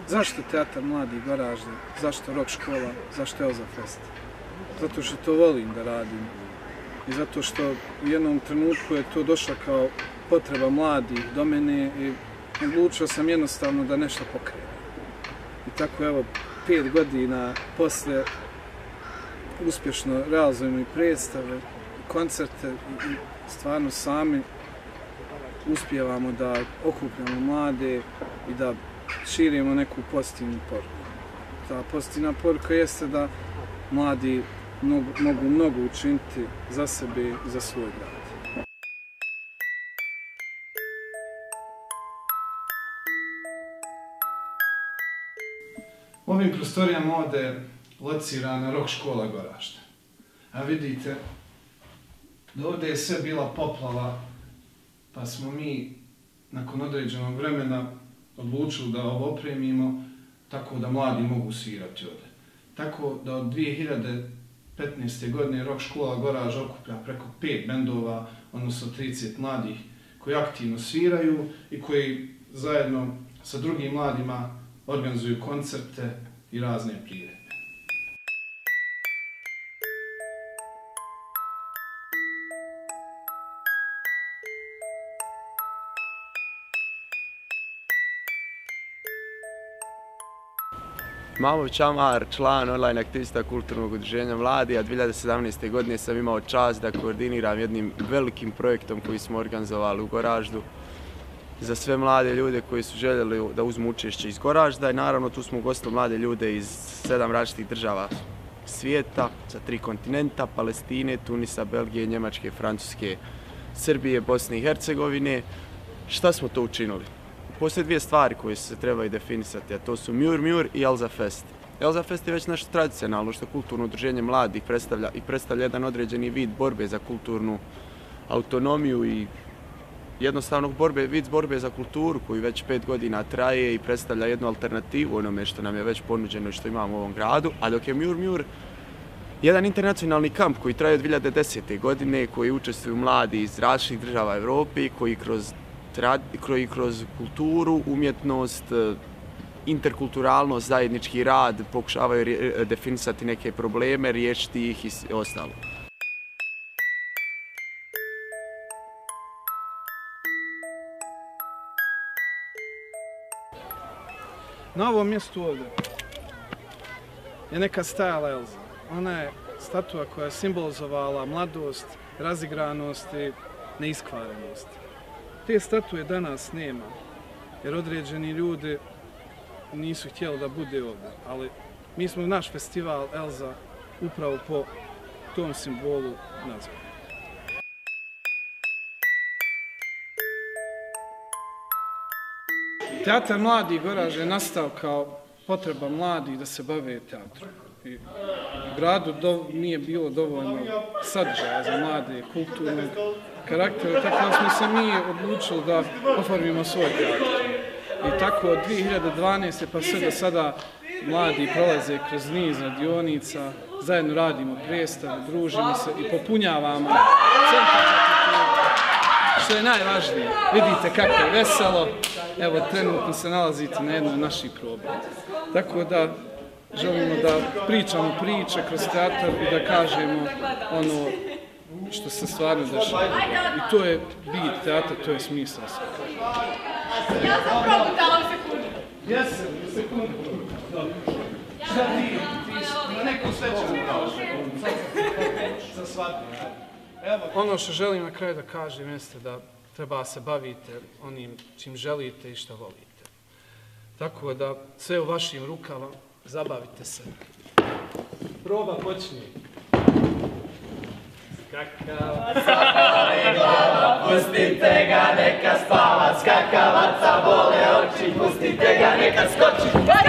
Zašto Teatar mladih Goražde? Zašto rock škola? Zašto Elza Fest? Zato što to volim da radim. I zato što u jednom trenutku je to došlo kao potreba mladih do mene i odlučio sam jednostavno da nešto pokrenem. I tako evo, 5 godina poslije uspješno realizujemo i predstave, i koncerte i stvarno sami uspijevamo da okupljamo mlade i da širimo neku pozitivnu poruku. Ta pozitivna poruka jeste da mladi mogu mnogo učiniti za sebe i za svoj grad. U ovim prostorijama ovdje locirana rock škola Goražde. A vidite da ovdje je sve bila poplava, pa smo mi nakon određenog vremena odlučili da ovo opremimo tako da mladi mogu svirati ovdje. Tako da od 2015. godine rock škola Goraž okuplja preko 5 bendova, odnosno 30 mladih koji aktivno sviraju i koji zajedno sa drugim mladima organizuju koncerte i razne priredbe. Mamović Amar, član online aktivista kulturnog udruženja Mladi, a 2017. godine sam imao čast da koordiniram jednim velikim projektom koji smo organizovali u Goraždu za sve mlade ljude koji su željeli da uzmu učešće iz Goražda i naravno tu smo ugostili mlade ljude iz 7 različitih država svijeta, sa 3 kontinenta, Palestine, Tunisa, Belgije, Njemačke, Francuske, Srbije, Bosne i Hercegovine. Šta smo to učinili? Postoje 2 stvari koje se trebaju definisati, a to su Mjur i Elza Fest. Elza Fest je već nešto tradicionalno što kulturno udruženje mladih predstavlja jedan određeni vid borbe za kulturnu autonomiju i jednostavno vid borbe za kulturu koji već 5 godina traje i predstavlja jednu alternativu onome što nam je već ponuđeno i što imamo u ovom gradu, a dok je Mjur jedan internacionalni kamp koji traje od 2010. godine, koji učestvuju mladi iz različitih država Evrope i koji kroz kulturu, umjetnost, interkulturalnost, zajednički rad pokušavaju definisati neke probleme, riješiti ih i ostalo. Na ovom mjestu ovdje je neka stajala Elza. Ona je statua koja je simbolizovala mladost, razigranost i neiskvarenost. Te statue danas nema, jer određeni ljudi nisu htjeli da bude ovdje, ali mi smo naš festival Elza upravo po tom simbolu nazvali. Teatar mladih Goražde je nastao kao potreba mladih da se bave teatrom. U gradu nije bilo dovoljno sadržaja za mlade, kulturnog karaktera, tako da smo se mi odlučili da oformimo svoj teatr. I tako od 2012. pa sve do sada mladi prolaze kroz niz radionica, zajedno radimo predstave, družimo se i popunjavamo centar za kulturu. Što je najvažnije, vidite kako je veselo, evo trenutno se nalazite na jednoj od naših proba. Tako da želimo da pričamo priče kroz teatar i da kažemo ono što se stvarno dešava. I to je bit teatra, to je smisao svega. Ja sam progutala u sekundu. Jesam, u sekundu. Šta ti? Na neku svećanu za svadbu. Ono što želim na kraju da kažem jeste da treba se bavite onim čim želite i što volite. Tako da sve u vašim rukama, zabavite se. Proba počni. Pustite ga neka spava, skakavaca bole oči, pustite ga neka skoči.